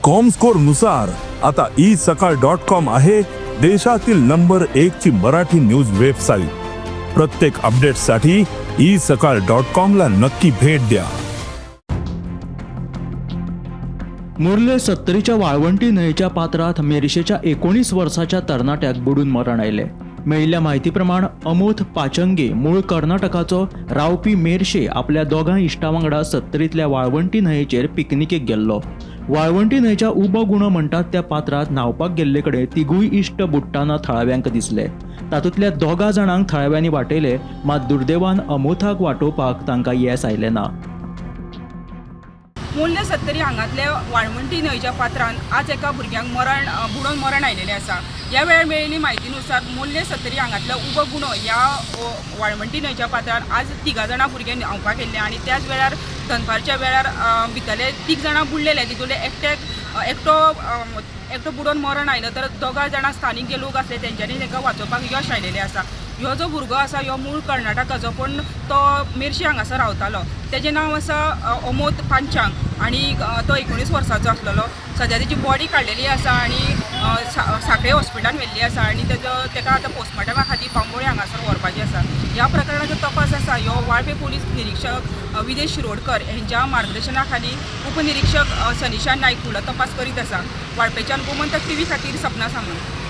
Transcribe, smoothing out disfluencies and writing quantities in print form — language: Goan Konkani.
कॉमस्कोर नुसार आता ई सकाळ डॉट कॉम आहे देशातील नंबर एक ची मराठी न्यूज वेबसाईट. प्रत्येक अपडेटसाठी ई सकाळ डॉट कॉम ला नक्की भेट द्या. मुर्ले सत्तरीच्या वाळवंटी न्हंयेच्या पात्रात मेरशेच्या 19 वर्साच्या तरणाट्याक बुडून मरण आयलें. मेळिल्ल्या म्हायती प्रमाण अमोथ पाचंगे मूळ कर्नाटकाचो रावपी मेरशे आपल्या दोगां इश्टा वांगडा सत्तरींतल्या वाळवंटी न्हंयेचेर पिकनिकेक गेल्लो. वाळवंटी न्हंयच्या उबो गुणो म्हणटात त्या पात्रात न्हांवपाक गेल्ले कडेन तिगूय इश्ट बुडटाना थळाव्यांक दिसले. तातूंतल्या दोगा जाणांक थळाव्यांनी वाटयले, मात दुर्दैवान अमोथाक वाटोवपाक तांकां येस आयलें ना. मुल्य सत्तरी हांगातल्या वाळवंटी न्हंयच्या पात्रान आज एका भुरग्यांक मरण बुडोवन मरण आयलेलें आसा. ह्या वेळार मेळिल्ली म्हायतीनुसार मुल्य सत्तरी हांगातल्या उबो गुणो ह्या वाळवंटी न्हंयच्या पात्रान आज तिगां जाणां भुरगे न्हांवपाक गेल्ले आनी त्याच वेळार दनपारच्या वेळार भितरले तीग जाणां बुडलेले. तितूंतले एकट्याक एकटो एकटो बुडोवन मरण आयलो तर दोगां जाणां स्थानीक जे लोक आसले तेंच्यांनी तांकां वाचोवपाक यश आयलेलें आसा. ह्यो जो भुरगो आसा ह्यो मूळ कर्नाटकाचो, पूण तो मेरशे हांगासर रावतालो. तेजें नांव आसा अमोद पांचांग आनी तो 19 वर्सांचो आसलेलो. सद्या तेजी बॉडी काडलेली आसा आनी सांखळे हॉस्पिटलान व्हेल्ली आसा आनी तेजो तेका आतां पोस्टमार्टमा खातीर बांबोळे हांगासर व्हरपाचें आसा. ह्या प्रकरणाचो तपास आसा ह्यो वाळपे पोलीस निरिक्षक विदेश शिरोडकर हेंच्या मार्गदर्शना खाली उपनिरिक्षक सनिशा नायक फुडलो तपास करीत आसा. वाळपेच्यान गोमंतक टीव्ही खातीर सपना सामंत.